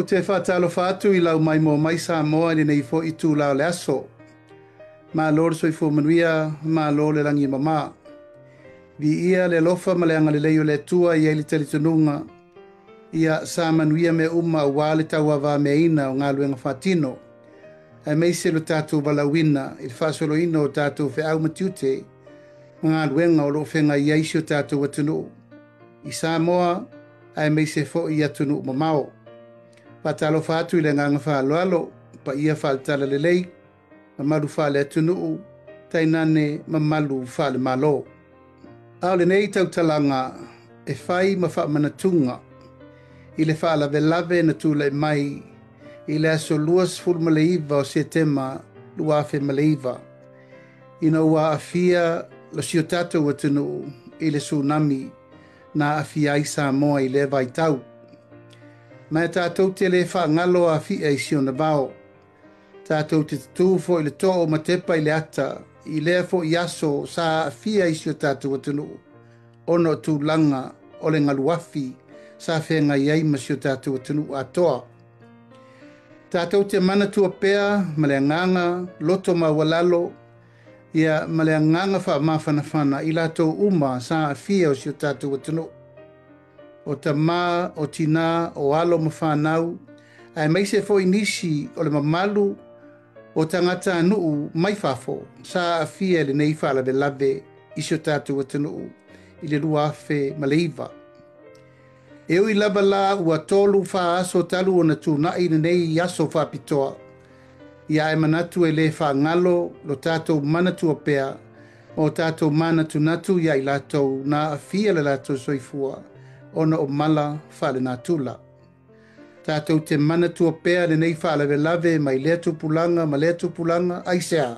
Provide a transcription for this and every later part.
te faatalofa atu i lau maimoa mai Samoa i lenei foi itula o le aso. Malo le soifua manuia, malo le lagi e mama. Viia le alofa ma le agalelei o le Atua e i ai le talitonuga, ia sa manuia mea uma aua le tauavameaina o galuega faatino, aemaise lo tatou valaauina i le faasoloina o tatou feau ma tiute ma galuega o lo o feagai ai si o tatou atunuu i Samoa aemaise foi i atunuu mamao. Faatalofa atu i le agaga faaaloalo, paia faale-talalelei, mamalu faale-atunuu, tainane mamalu faale-Malo. A o lenei tautalaga e fai ma faamanatuga i le faalavelave na tulai mai i le aso 29 o Setema 2009, ina ua aafia lo si o tatou atunuu i le tsunami na aafia ai Samoa i lea vaitau. Ma e tatou te le faagalo Afia i si ona vao. Tatou te tutū foi le too o Matepa i le ata i lea foi aso sa aafia ai si o tatou atunuu ona o tulaga o le galuafi sa feagai ai ma si o tatou atunuu atoa. Tatou te manatua pea ma le agaga loto maualalo ia ma le agaga faamafanafana i latou uma sa aafia o si o tatou atunuu, o tamā, o tinā, o alo ma fanau, aemaise foi nisi o le mamalu o tagatanuu mai fafo sa aafia i lenei faalavelave i si o tatou atunuu i le 2009. E ui lava la ua 3-4 aso talu ona tuna'i lenei aso faapitoa, ia ae manatu e le faagalo lo tatou manatua pea ma o tatou manatunatu ia i latou na aafia le latou soifua ona o mala faalenatura. Tatou te manatua pea lenei faalavelave mai lea tupulaga ma lea tupulaga aisea,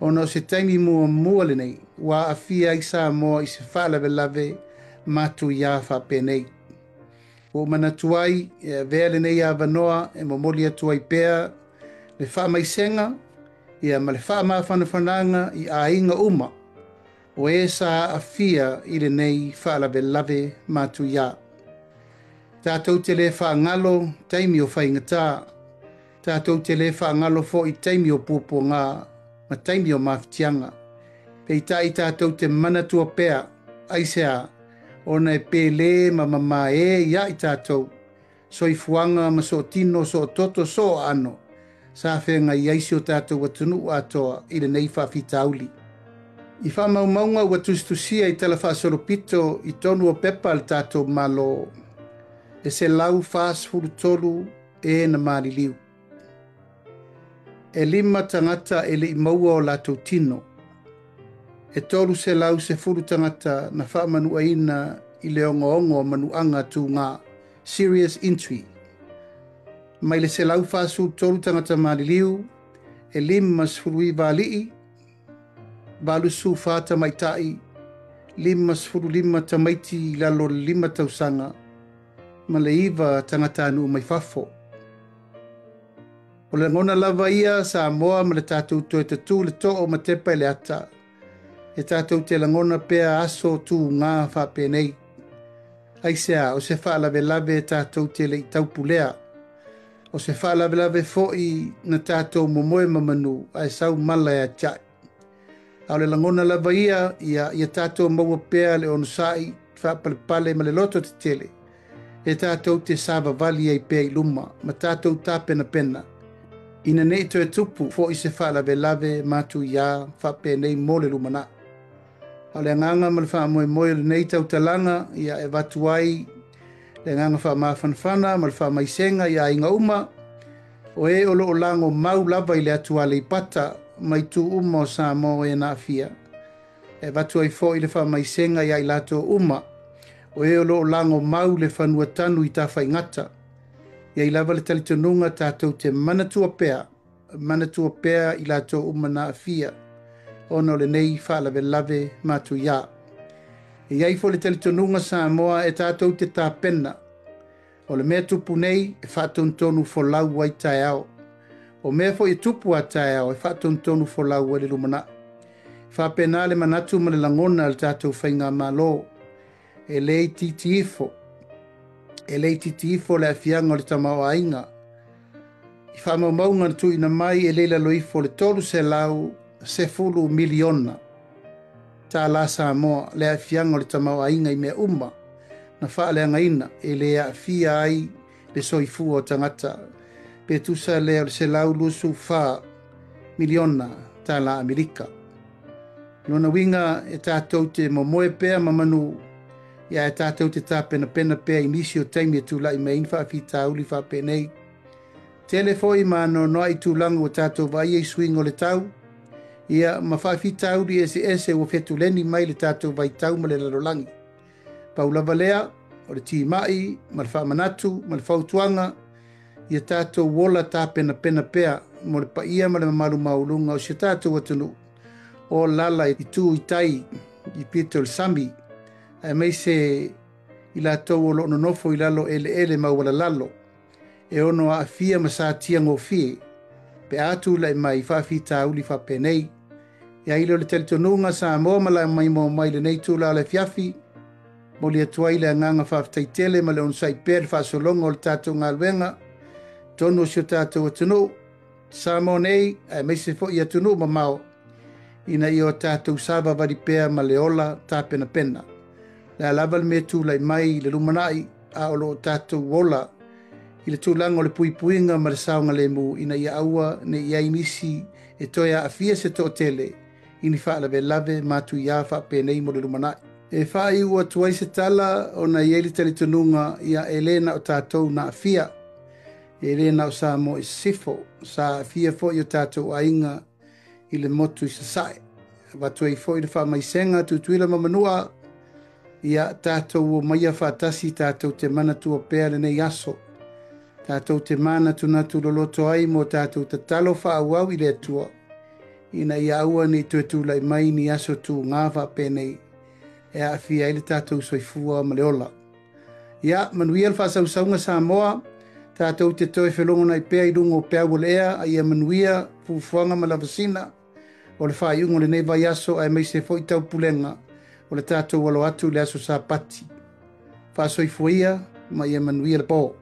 ona o se taimi muamua lenei ua aafia ai Samoa i se faalavelave matuia faapenei. Ua ou manatu ai e avea lenei avanoa e momoli atu ai pea le faamaisega ia ma le faamafanafanaga i aiga uma o e sa aafia i lenei faalavelave matuia. Tatou te le faagalo taimi o faigata, tatou te le faagalo foi taimi o puapuaga ma taimi o mafatiaga. Peitai tatou te manatua pea aisea, ona e pele ma mamae ia i tatou soifuaga ma sootino, soototo, sooaano sa feagai ai si o tatou atunuu atoa i lenei faafitauli. I faamaumauga ua tusitusia i tala faasolopito i tonu o pepa a le tatou Malo, e 143 e na maliliu. E 5 tagata e lei maua o latou tino. E 310 tagata na faamanuaina i le ogaoga o manuaga tūgā, serious injury. Mai le 143 tagata maliliu, e 59 alii, 84 tamaitai, 55 tamaiti i lalo o le 5 tausaga, ma le 9 tagatanuu mai fafo. O le lagona lava ia Samoa ma le tatou toe tatū le too o Matepa i le ata, e tatou te lagona pea aso tūgā faapenei. Aisea, o se faalavelave tatou te lei taupulea. O se faalavelave foi na tatou momoe ma manu ae sau mala e atiae. A o le lagona lava ia, ia tatou maua pea le onosai, faapalepale ma le loto tetele, e tatou te savavali ai pea i luma ma tatou tapenapena, ina nei toe tupu foi se faalavelave matuia faapenei mo le lumanai. A o le agaga ma le faamoemoe o lenei tautalaga, ia e avatu ai le agaga faamafanafana ma le faamaisega i aiga uma, o e o loo lago mau lava i le atu Aleipata mai itu uma o Samoa e na aafia. E avatu ai foi le faamaisega ia i latou uma, o e o loo lago mau le fanua tanu i Tafaigata. Ia i lava le talitonuga tatou te manatua pea, manatua pea i latou uma na aafia, ona o lenei faalavelave matuia. E i ai foi le talitonuga Samoa e tatou te tapena. O le mea tupu nei e faatonutonu folau ai taeao. O mea foi e tupu a taeao e faatonutonu folau ai le lumanai. Faapena le manatu ma le lagona a le tatou faigamalo. E le itiiti ifo. E le itiiti ifo le aafiaga o le tamaoaiga. I faamaumauga na tuuina mai e le i lalo ifo o le $310 miliona tala Samoa le aafiaga o le tamaoaiga i mea uma na faaleagaina e le aafia ai le soifua o tagata, pe tusa lea o le $124 miliona tala Amerika. Lona uiga e tatou te momoe pea ma manu ia e tatou te tapenapena pea i nisi o taimi e tulai mai ai ni faafitauli faapenei. Tele foi ma anoanoai tulaga ua tatou vaaia i suiga o le tau, ia ma faafitauli eseese ua fetuleni mai le tatou vaitau ma le lalolagi. Pau lava lea o le timai ma le faamanatu ma le fautuaga ia tatou ola tapenapena pea mo le paia ma le mamalu maualuga o si o tatou atunuu o lala i tu i tai i pito o le sami, aemaise i latou o lo o nonofo i lalo eleele maualalalo e ono aafia ma satia gofie pe a tulai mai faafitauli faapenei. E ai lea o le talitonuga Samoa ma la maimoa mai lenei itula o le afiafi, momoli atu ai le agaga faafetai tele ma le onosai pea i le faasologa o le tatou galuega totonu o si o tatou atunuu Samoa nei, aemaise foi i atunuu mamao, ina ia o tatou savavali pea ma le ola tapenapena. O le a lava le mea e tulai mai i le lumanai, a o lo o tatou ola i le tulaga o le puipuiga ma le saogalemu, ina ia aua ne i ai nisi e toe aafia se toatele i ni faalavelave matuia faapenei mo le lumanai. E faaiu atu ai se tala ona e i ai le talitonuga ia e le na o tatou na aafia, e le na o Samoa i Sisifo, sa aafia foi o tatou aiga i le motu i Sasae. Avatu ai foi le faamaisega Tutuila ma Manua, ia tatou omaia faatasi tatou te manatua pea lenei aso. Tatou te manatunatu loloto ai mo tatou tatalo faaauau i le Atua, ina ia aua ne i toe tulai mai ni aso tuga faapenei e aafia ai le tatou soifua ma le ola. Ia, manuia le faasausauga Samoa, tatou te toe felogonai pea i luga o peau o le ea, a ia manuia fuafuaga ma lavasina o le faaiuga o lenei vaiaso, aemaise foi taupulega o le tatou alo atu i le aso Sapati. Faasoifua ia ma ia manuia le po.